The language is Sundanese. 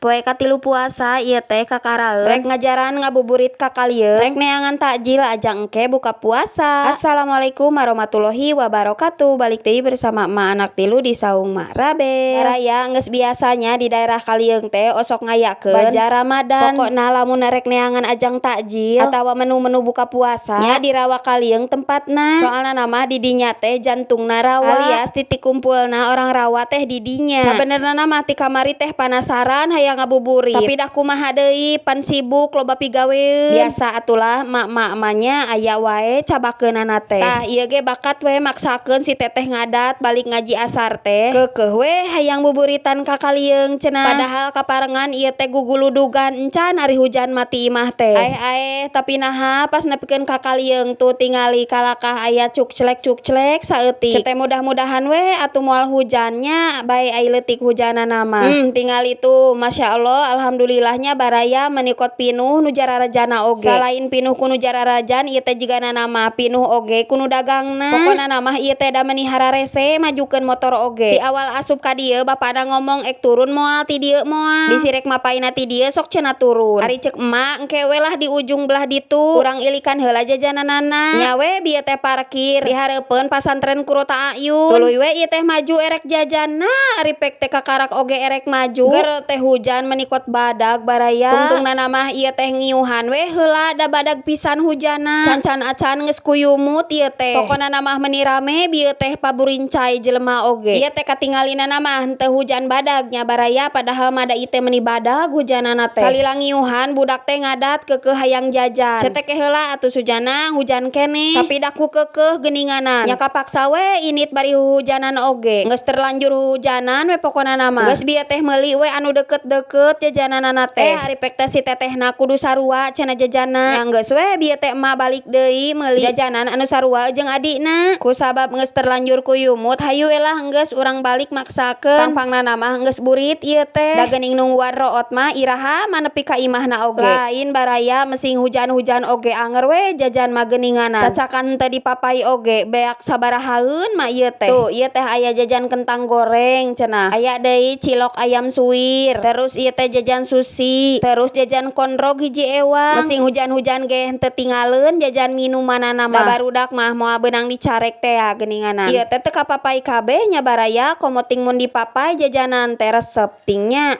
Poe katilu puasa ieu teh kakaraeun rek ngajaran ngabuburit ka Kalieung, rek neangan takjil ajang engke buka puasa. Assalamualaikum warahmatullahi wabarakatuh. Balik deui bersama emak anak tilu di Saung Mak Rabe. Baraya, geus biasanya di daerah Kalieung teh osok ngayakeun bazar Ramadan. Pokokna lamun rek neangan ajang takjil atawa menu-menu buka puasa nya di Rawa Kalieung tempatna. Soalna mah di dinya teh jantungna rawa, alias titik kumpulna orang rawa teh di dinya. Sabenerna mah ti kamari teh panasaran hayang ngabuburit, tapi dah kumaha deui, pan sibuk loba pigaweun. Biasa atulah mak-mak mah nya, aya wae cabakeunana teh. Tah, ieu ge bakat we maksakeun si teteh ngadat balik ngaji asar teh, keukeuh we hayang buburitan ka Kalieung cenah. Padahal kaparengan ieu teh guguludugan, encan ari hujan mah ti imah teh. Aeh aeh, tapi naha pas nepikeun ka Kalieung tuh tingali kalakah aya cukclek cukclek saeutik. Teh mudah-mudahan we atuh moal hujan nya, bae ai leutik hujanana mah. Tingali tuh, Masya Allah, alhamdulillahnya baraya, meni kot pinuh nu jararajana oge. Salain pinuh ku nu jararajan, ieu teh jigana mah pinuh oge ku nu dagangna. Pokona mah ieu teh da meuni hararese majukeun motor oge. Ti awal asup ka dieu bapana ngomong ek turun moal ti dieu, moal bisi rek mapaina ti dieu sok cenah turun. Ari ceuk emak, engke we lah di ujung belah ditu, urang ilikan heula jajananana. Nya we bieu teh parkir di hareupeun Pasantren Qurrota A'yun, tuluy we ieu teh maju erek jajan. Nah, ari pek teh kakarak oge erek maju, ger teh hujan meni kot badag, baraya. Tungtungna mah ieu teh ngiuhan we heula, da badag pisan hujanna. Can-can acan geus kuyumut ieu teh. Pokona mah meuni rame bieu teh, paburincai jelema oge. Ieu teh katingalina mah henteu hujan badag nya, baraya, padahal mah da ieu teh meuni badag hujanana teh. Salila ngiuhan, budak teh ngadat keukeuh hayang jajan. Cetek heula atuh sujana, hujan keneh, tapi da ku keukeuh geuninganan nya kapaksa we init bari huhujanan oge. Geus terlanjur huhujanan we pokona mah. Geus bieu teh meuli we anu deket-deket jajananana teh. Eh, ari pek teh si tetehna kudu sarua cenah jajanna. Nya geus we bieu teh emak balik deui meuli jajanan anu sarua jeung adikna. Kusabab geus terlanjur kuyumut, hayu we lah geus urang balik maksakeun. Pangpangna mah geus burit ieu teh, da geuning nungguan root mah iraha mah nepi ka imahna oge. Lain, baraya, mesing hujan-hujan oge anger we jajan mah geuninganan. Cacakan teu dipapai oge beak sabarahaeun mah ieu teh. Tuh, ieu teh aya jajan kentang goreng cenah, aya deui cilok ayam suwir, terus ieu teh jajan sushi, terus jajan corndog hiji ewang. Mesing hujan-hujan ge henteu tingaleun jajan minumanana mah. Da barudak mah moal beunang dicarek teh ya geuninganan. Ieu teh teu kapapai kabeh nya, baraya, komo ting mun dipapai jajanan teh resep ting nya.